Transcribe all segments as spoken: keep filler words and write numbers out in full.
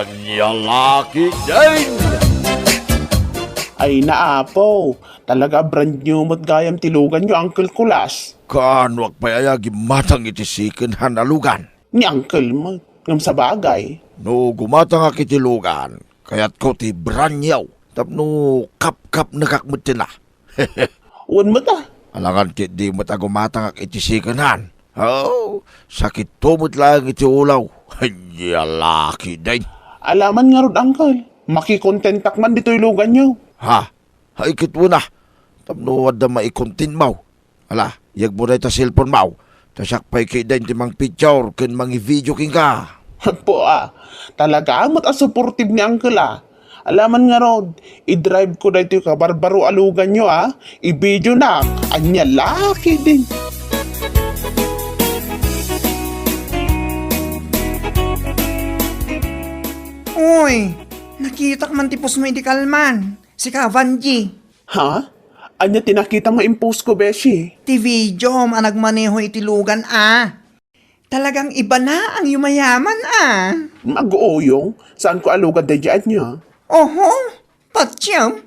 Ania la ketdin? Ay, naapo. Talaga, brand new met gayam ti luganyo, Uncle Kulas. Kaano pay aya gimmatang iti second hand a lugan? Ni Uncle met. Ngem sabagay. No gumatangak iti lugan, kayatko ti brand new tapno kapkapnekak met ti na. Wen met a. Alangan ketdi met a gumatangak iti second hand. Oh, sakitto met laeng iti ulaw. Ania la ketdin? Alaman ngarud, Uncle. Makikontentak man ditoy luganyo. Ha? Ay, ket wen a. Tapno adda maikontentmo. Ala, yegmo dayta cellphone mo. Ta siak pay ketdin ti mangpicture ken mangivideo kenka. Apo a, talaga met a supportive ni Uncle a. Alaman ngarud, idrive ko daytoy kabarbaro a luganyo a, ibideonak, ania la ketdin. Uy, nakitak man ti postmo idi kalman. Sika, Vanji. Ha? Ania ti nakitam nga impost ko, beshi? Ti videom a nagmaneho iti lugan a. Talagang ibanaang yumayaman a. Mag-uuyong, saanko a lugad daydiay ania? Oho, patiem,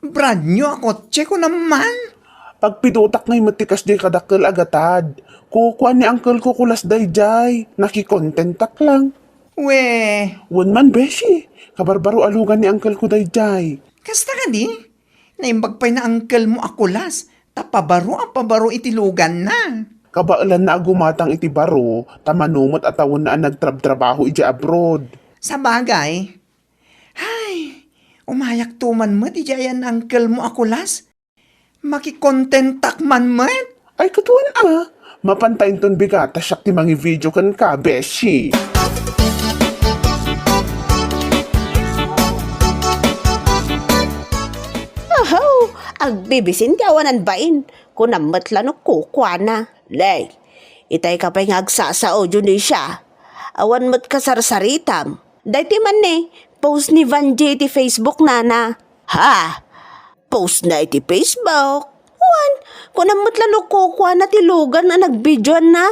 brand new a kotse ko naman. Pagpidotak ngay met ti kasdiay kadakkel a gatad. Kukua ni Uncle ko Kulas daydiay, nakikontentak lang. We. Wen man, beshi, kabarbaro a lugan ni Uncle ko daydiay. Kasta kadi? Naimbag pay na Uncle mo a Kulas, ta pabaro a pabaro iti luganna. Kabaelanna a gumatang iti baro, ta mano met a tawenna a nagtrabtrabaho idiay abroad. Sabagay. Hay, umayakto man met idiay ayan Uncle mo a Kulas. Makikontentak man met. Ay, ket wen a. Mapanta inton bigat ta siak ti mangivideo kenka, beshi. Ahaw! Agbibisin ti awanan bain. Kunam met la no kukuana. Ley, itay ka pay nga agsasao, Dionisia. Awan met kasarsaritam. Daytoy man ni, post ni Vanji iti Facebook, nana. Ha? Post na iti Facebook. Wen, kunam met la no kukuana ti lugan a nagbideoanna.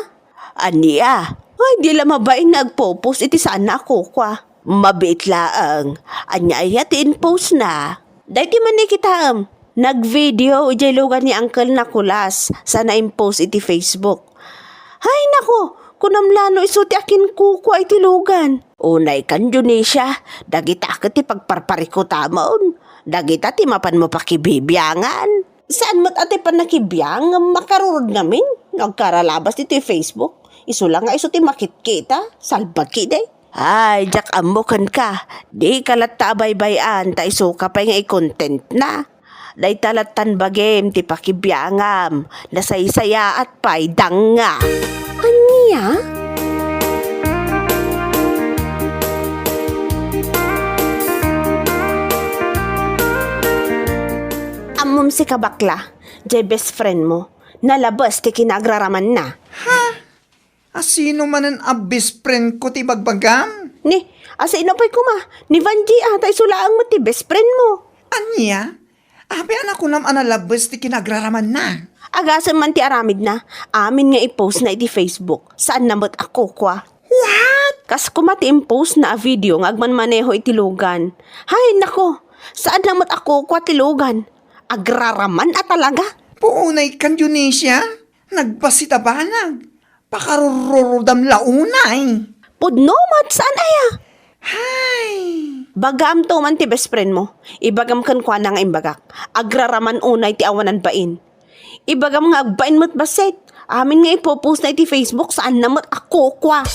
Ania? Ay, di la mabain nga agpo-post iti saanna a kukua. Mabiit laeng. Ania aya ti in-post na? Daytoy man ni kitaem. Nagvideo idiay lugan ni Uncle na Kulas, sa na-in-post iti Facebook. Hay nako, kunam la no isu ti akinkukua iti lugan. Unay kan, Dionisia, dagita ket ti pagparparikutamon. Dagita ti mapanmo pakibibiangan. Saan met a ti pannakibiang nga makarurod ngamin no agkaralabas ditoy Facebook. Isu la nga isu ti makitkita, salbag ketdi. Ay, diak ammo kenka, dika latta a baybay-an ta isuka pay nga i-content na. Dayta lattan bagim ti pakibiangam, nasaysayaat pay, danga. Ania? Ammom sika, bakla, jay best friend mo, nalabes ti kinaagraramanna. Ha? Asino manen a best friend ko ti ibagbagam? Ni, asino pay koma? Ni Vanji a, ta isu laeng met ti best friend mo. Ania? Apay a nakunam a nalabes ti kinaagraramanna? Agasem man ti aramidna, amin nga i-post na iti Facebook, saanna met a kukua. What? Kas koma ti in-post na a video nga agmanmaneho iti lugan. Hay, nako, saanna met a kukua ti lugan. Agraraman a talaga. Puonay kan, Dionisia, nagbassit a banag. Pakarururudam la unay. Pudno met, saan aya? Hay! Bagaam to man ti best friend mo. Ibagam kenkuana nga imbagak. Agraraman unay ti awanan bain. Ibagam nga agbain met bassit. Amin nga ipopost na iti Facebook, saanna met a kukua.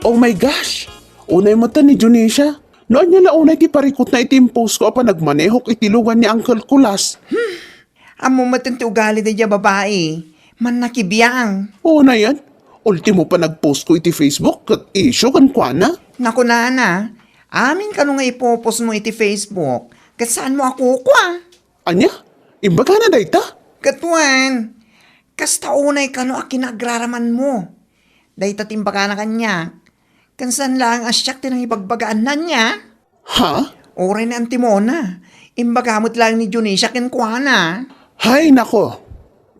Oh my gosh! Unay met ni Dionisia. No ania la unay ti parikutna iti in-post ko a panagmanehok iti lugan ni Uncle Kulas. Hmm. Ammo met ti ugali daydiay a babai. Mannakibiang. Unayen, ultimo panag-post ko iti Facebook ket issue kenkuana. Nakunana, amin kano nga ipopost mo iti Facebook, ket saanmo a kukua. Ania? Imbagana dayta? Ket wen, kasta unay kano a kinaagraraman mo. Dayta ti imbagana kaniak. Ken saan laeng a siak ti nangibagbagaan ania? Ha? Uray ni Auntie Mona, imbaga met laeng ni Dionisia kenkuana. Hay nako!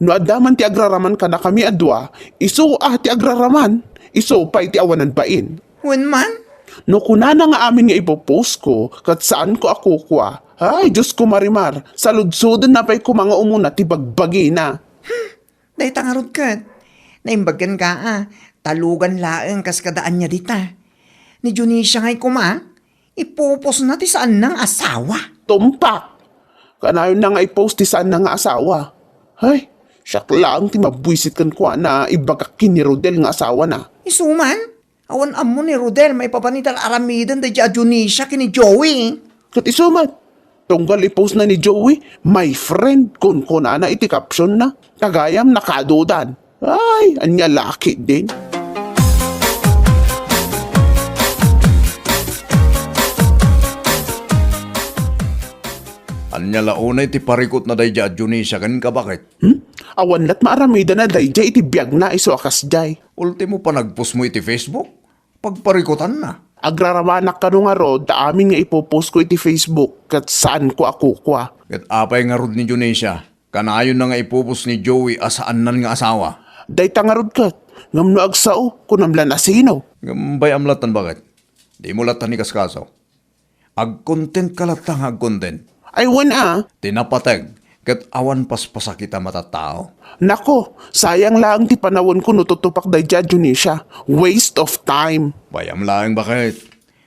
No adda man ti agraraman kadakami a dua, isu a ti agraraman, isu pay ti awanan bain. Wen man? No kunana nga amin nga ipopost ko, ket saan ko a kukua. Ay, Diyos ko, Marimar, saludsoden na pay koma nga umuna ti bagbagina. Dayta ngarud ket, naimbag kenka a, ta lugan laeng kas kada ania dita. Ni Dionisia ngay koma, ipopost na ti saan na nga asawa. Tumpak! Kanayon na nga i-post ti saan na nga asawa. Hay, siak laeng ti mabuisit kenkuana, ibagak ken ni Rodel nga asawa na. Isu man, awan ammo ni Rodel maipapan iti ar-aramiden daydiay a Dionisia ken ni Joey. Ket isu met, tunggal i-post na ni Joey, "My friend," kunkunana iti caption na. Tagayam nakadudan. Ay, ania la ketdin. Ania la unay ti parikutna daydiay a Dionisia ken kabaket? Hmm? Awan lat maaramidana daydiay iti biagna isu a kasdiay. Ultimo panagpostmo iti Facebook? Pagparikutanna. Agraramanak kano ngarud ta amin nga ipopost ko iti Facebook ket saan ko a kukua. Ket apay ngarud ni Dionisia? Kanayonna nga ipopost ni Joey a saannan nga asawa. Dayta ngarud ket, ngem no agsao, kunam la no sino. Ngem bay-am lattan baket. Dimo lattan ikaskaso. Agkontent ka latta nga agkontent. Ay, wen a. Ti napateg, ket awan paspasakit a matattao. Nako, sayang laeng ti panawenko no tutupak daydiay a Dionisia. Waste of time. Bay-am laeng baket.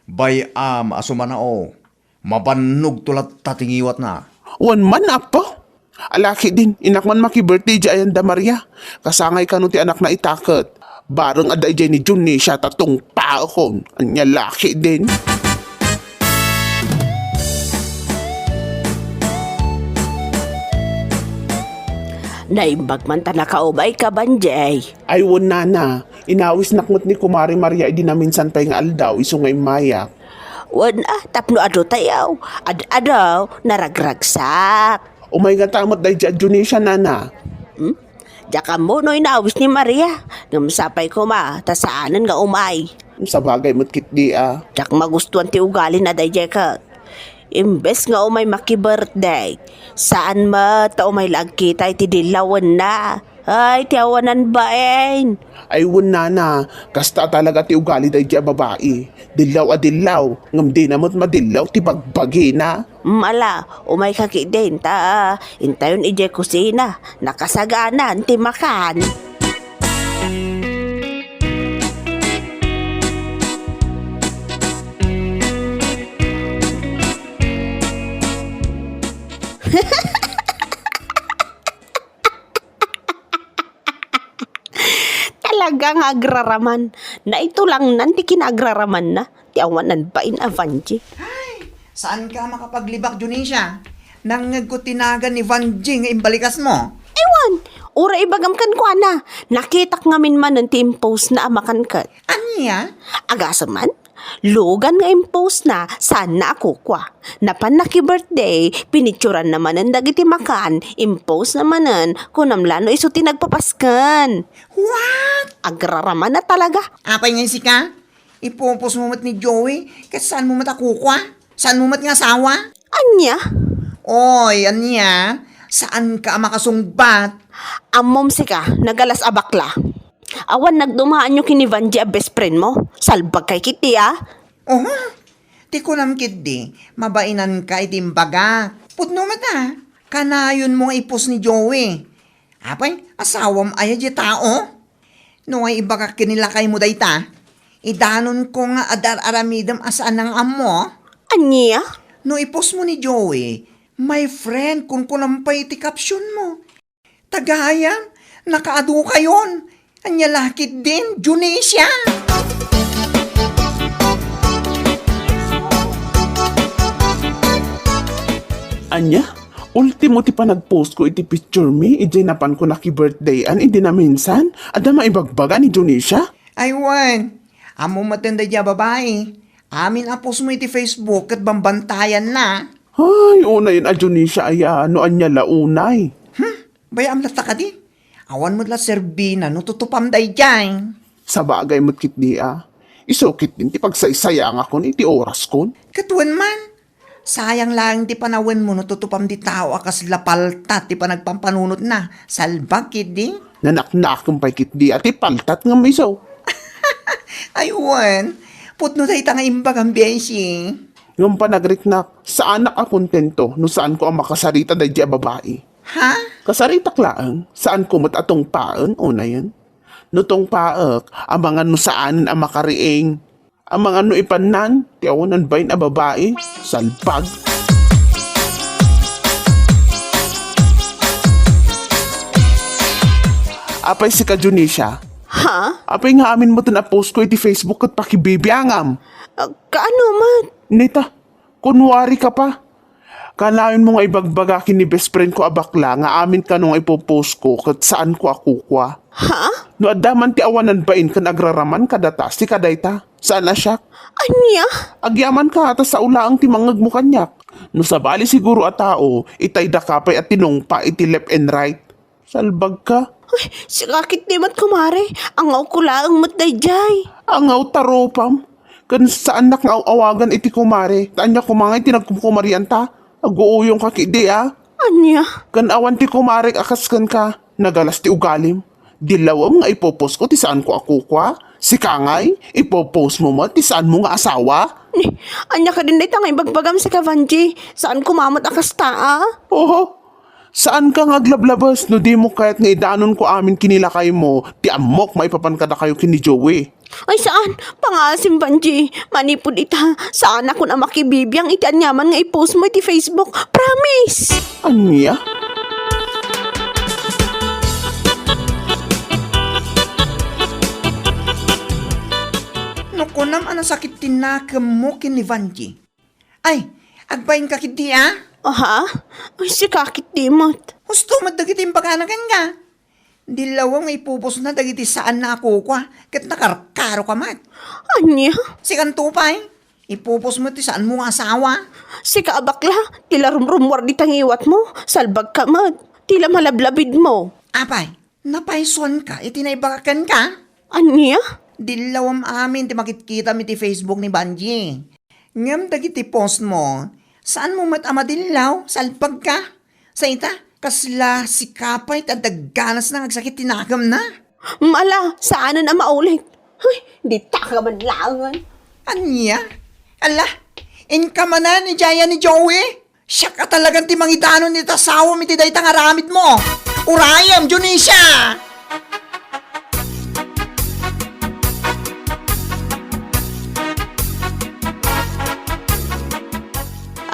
Bay-am a sumanao. Mabannogto latta ti ngiwatna. Wen man, Apo. Ala ketdin, innak man maki-birthday diay ayan da Maria. Kasangay kano ti anakna ita ket. Bareng adda idiay ni Dionisia ta tungpaekon. Ania la ketdin. Naimbag man ta nakaumay ka, Banjay. Ay, wen, nana. Inawisnak met ni Kumare Maria idi naminsan pay nga aldaw, isu nga immayak. Wen a, tapno adu tayaw, ad-adu, naragragsak. Umay ngata met daydiay a Dionisia, nana. Hmm? Diak ammo no inawis ni Maria, ngem sapay koma, ta saanen nga umay. Sabagay met ketdi a. Diak magustuan ti ugalina daydiay ket. Imbes nga umay maki-birthday, saan met ta umay la agkita iti dillawenna. Ay, ti awanan bain. Ay, wen, nana, kasta talaga ti ugali daydiay a babai. Dillaw a dillaw, ngem dina met madillaw ti bagbagina. Mala, umay ka ketdin, ta, intayon idiay kusina, nakasaganan ti makan. Talaga nga agraraman. Naitulangnan ti kinaagraramanna. Ti awanan bain a Vanji. Ay, saan ka makapaglibak, Dionisia? Nangngegko ti nagan ni Vanji nga imbalikasmo. Ewan, uray ibagam kenkuana. Nakitak ngamin manen ti impostna a makan ket. Ania? Agasem man? Lugan nga impostna, saanna a kukua. Napan naki-birthday, pinicturanna manen dagiti makan, impostna manen, kunam la no isu ti nagpapasken. What? Agraraman a talaga. Apay nga sika? Ipopostmo met ni Joey, ket saanmo met a kukua? Saanmo met nga asawa? Ania? Oy, ania? Saanka a makasungbat? Ammom sika, nagalas a bakla. Awan nagdumaanyo ken ni Vanji a best friend mo? Salbag kay ketdi a? Oho, ti kunam ketdi, mabainanka iti imbagak. Pudno met a, kanayonmo nga ipost ni Joey. Apay, asawam aya diay tao? No ay ibagak ken ni lakaymo dayta, idanonko nga adar-aramidem a saan nga ammo. Ania? No ipostmo ni Joey, "My friend," kunkunam pay iti captionmo. Tagayam, nakaadu kayon. Ania la ketdin, Dionisia? Ania? Ultimo ti panagpostko iti picture mi, idiay napanko naki-birthday-an idi naminsan? Adda maibagbaga ni Dionisia? Ay wen, ammo met daydiay a babai. Amin a postmo iti Facebook ket bambantayanna. Ay, unayen a Dionisia aya, no ania la unay. Hmm? Bay-am latta kadi? Awan met la serbina no tutupam daydiay. Sabagay met ketdi a. Isu ketdin ti pagsaysayangakon iti oraskon. Ket wen man, Sayang laeng ti panawenmo no tutupam ti tao a kasla paltat ti panagpampanunotna. Salbag ketdi. Nanaknakem pay ketdi a ti paltat ngem isu. Ay, wen. Pudno dayta nga imbagam, Beshi. Ngem panagriknak, saanak a kontento no saanko a makasarita daydiay a babai. Ha? Kasaritak laeng, saanko met a tungpaen, unayen. No tungpaek, amangan no saanen a makariing. Amangan no ipannan, ti awanan bain a babai. Salbag. Apay sika, Junisia? Ha? Apay nga amin met a-post ko iti Facebook ket pakibibiangam? Ah, kaano met? Nita, kunwari ka pa. Kanayon mo nga ibagbaga ken ni best friend ko a bakla nga amin kano nga ipopost ko ket saan ko a kukua. Ha? No adda man ti awanan bain ken agraraman kadata, sika dayta. Saan a siak? Ania? Agyaman ka, ta sao laeng ti mangngegmo kaniak. No sabali siguro a tao, itay daka pay a tinungpa iti left and right. Salbag ka. Uy, sika ketdi met, kumare. Angawko laeng met daydiay. Angaw ta rupam. Ken saannak nga aw-awagan iti kumare. Ta ania koma nga iti nagkumkumarianta? Aguuyong ka ketdi, a. Ania? Ken awan ti kumarek a kas kenka. Nagalas ti ugalim. Dillawem nga ipopost ko ti saan ko a kukua. Sika ngay, ipopost mo met ti saan mo nga asawa. Ni, ania kadin dayta nga ibagbagam, sika, Vanji? Saan ko mamet a kasta, a? Oho. Saanka nga aglablabes no dimo kayat nga idanonko amin ken ni lakaymo ti ammok maipapan kadakayo ken ni Joey. Ay, saan? Pangaasim, Vanji. Manipud ita, saanakon a makibibiang iti aniaman nga i-post mo iti Facebook. Promise! Ania? No kunam a nasakit ti nakemmo ken ni Vanji, ay, agbainka ketdi, a? Aha? Ay, sika ketdi met. Husto met dagiti imbagana kenka. Dillawem nga ipupusna dagiti saanna a kukua, ket nakarkaroka met. Ania? Sikanto pay, ipupusmo ti saanmo nga asawa. Sika a bakla, ti la rumrummuar dita ngiwatmo, salbagka met. Ti la malablabidmo. Apay, napaysuanka iti naibaga kenka? Ania? Dillawem amin ti makitkitam iti Facebook ni Vanji. Ngem dagiti postmo, saanmo met a madillaw, salbagka. Sa ita, kasla sika pay ti adda ganasna nga agsakit ti nakemna. Mala, saanen a maulit. Uy, dita ka man laengen. Ania? Ala, inka manen idiay a ni Joey? Siak a talagan ti mangidanon iti asawam iti dayta nga aramidmo. Urayem, Dionisia!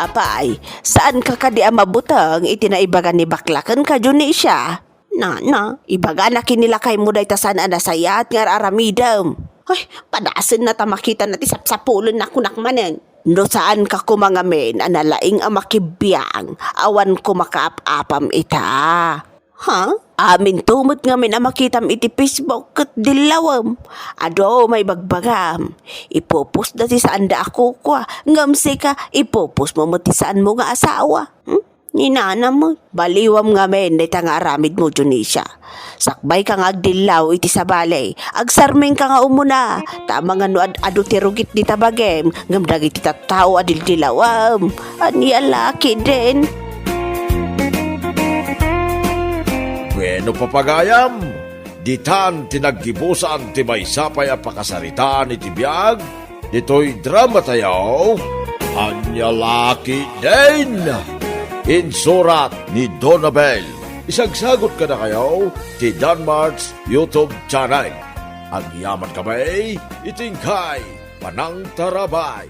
Apay, saanka kadi a mabuteng iti naibaga ni bakla kenka, Dionisia? Nana, ibagana ken ni lakaymo dayta saan a nasayaat nga ar-aramidem. Ay, padasenna ta makitana ti sapsapulenna, kunak manen. No saanka koma ngamin a nalaing a makibiang, awan koma kaap-apam ita. Ha? Aminto met ngamin a makitam iti Facebook ket dillawem. Adu, maibagbagam. Ipupusda ti saanda a kukua, ngem sika, ipupusmo met ti saanmo nga asawa. Hmm? Ni nana met. Baliwam ngamin dayta nga aramidmo, Dionisia. Sakbayka nga agdillaw iti sabali, agsarmingka nga umuna, ta amangan no ad-adu ti rugit dita bagim, ngem dagiti tattao a dildilawem. Ania la ketdin? Bueno, papagayam, ditan ti naggibusan ti maysa pay a pakasaritaan iti biag ditoy dramatayo. Ania la ketdin? Insurat ni Donabel. Isagsagot kadakayo ti Danmart's YouTube channel. Agyaman kami iti inkay panangtarabay.